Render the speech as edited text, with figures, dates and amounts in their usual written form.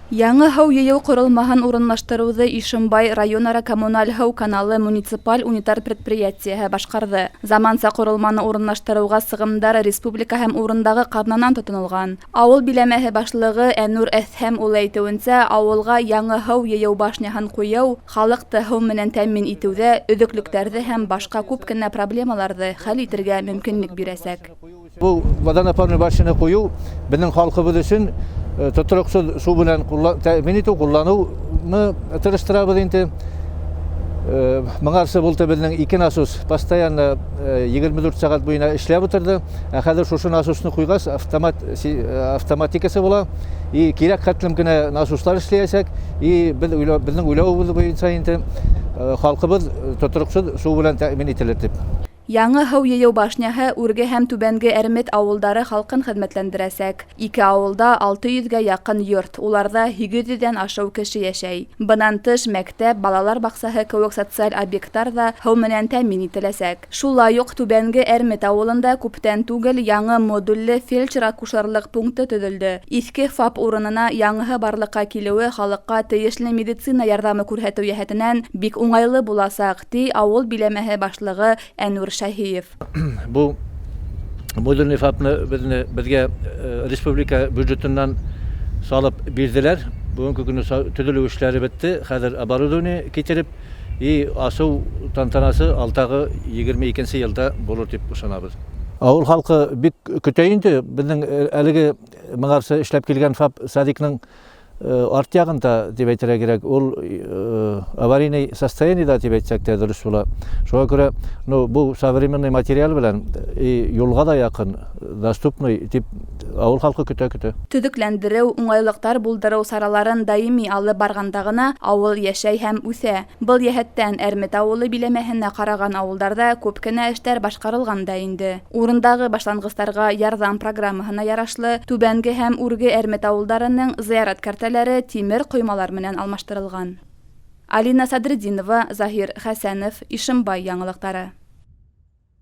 Яңы һыу йыйыу ҡоролмаһын урынлаштырыуҙы Ишембай район-ара коммуналь һыу каналы муниципаль унитар предприятиеһы башҡарҙы. Заманса ҡоролманы урынлаштырыуға сығымдар республика һәм урындағы ҡаҙнанан тотонолған. Ауыл биләмәһе башлығы Әнүр Әҫһәм улы әйтеүенсә, ауылға яңы һыу йыйыу башняһын ҡуйыу халыҡты һыу менән тәьмин итеүҙә өҙөклөктәрҙе һәм башҡа күп кенә проблемаларҙы хәл итергә мөмкинлек бирәсәк. Был водонапорный башняны ҡуйыу беҙҙең халҡыбыҙ өсөн тотороҡсоҙ сыу менән тәьмин итеү, ҡулланыуны тырыштырабыҙ инде. Моңарсы булды беҙҙең ике насос постоянно 24 сәғәт буйына эшләп ултырҙы. Ә хәҙер шушы насосны ҡуйғас, автоматикасы була. И кирәк хәтлем генә насослар эшләйәсәк. И беҙ беҙҙең уйлауыбыҙ буйынса инде халҡыбыҙ тотороҡсоҙ сыу белән тәьмин ителер тип. Яңы һыу йыйыу башняһы Үрге һәм Түбәнге Әрмет ауылдары халҡын хеҙмәтләндерәсәк. Ике ауылда 600-гә яҡын йорт, уларҙа 800-ҙән ашыу кеше йәшәй. Бынан тыш мәктәп, балалар баҡсаһы кеүек социаль объекттар ҙа һыу менән тәьмин ителәсәк. Шулай уҡ Түбәнге Әрмет ауылында күптән түгел яңы модулле фельдшер-акушерлыҡ пункты төҙөлдө. Иҫке ФАП урынына яңыһы барлыҡҡа килеүе халыҡҡа тейешле медицина ярҙамы күрһәтеү йәһәтенән бик уңайлы буласаҡ, ти ауыл биләмәһе башлығы Әнүр Шәһиев. Был модульный ФАПны беҙгә республика бюджетынан салып бирҙеләр. Бөгөнгө көнө төҙөлөү эштәре бөттө. Хәҙер оборудование китереп, и асыу тантанасы алтағы 22-нсе йылда булыр тип ышанабыҙ. Ауыл халҡы бик көтә инде. Беҙҙең әлеге моңарсы эшләп килгән ФАП садикның арт яғында тип әйтергә кәрәк, ул аварийный состояниеда тип әйтсәк тә дөрөҫ була. Шуға күрә, ну, был современный материал белән и юлға да яҡын, доступный тип ауыл халҡы көтә-көтә. Төҙөкләндереү, уңайлыҡтар булдырыу сараларын даими алып барғанда ғына ауыл йәшәй һәм үҫә. Был йәһәттән Әрмет ауылы биләмәһенә ҡараған ауылдарҙа күп кенә эштәр башҡарылған да инде. Урындағы башланғыстарға ярҙам программаһына ярашлы Түбәнге һәм Үрге Әрмет ауылдарының зыярат кәртәләре тимер ҡоймалар менән алмаштырылған. Алина Садретдинова, Заһир Хәсәнов, Ишембай яңылыҡтары.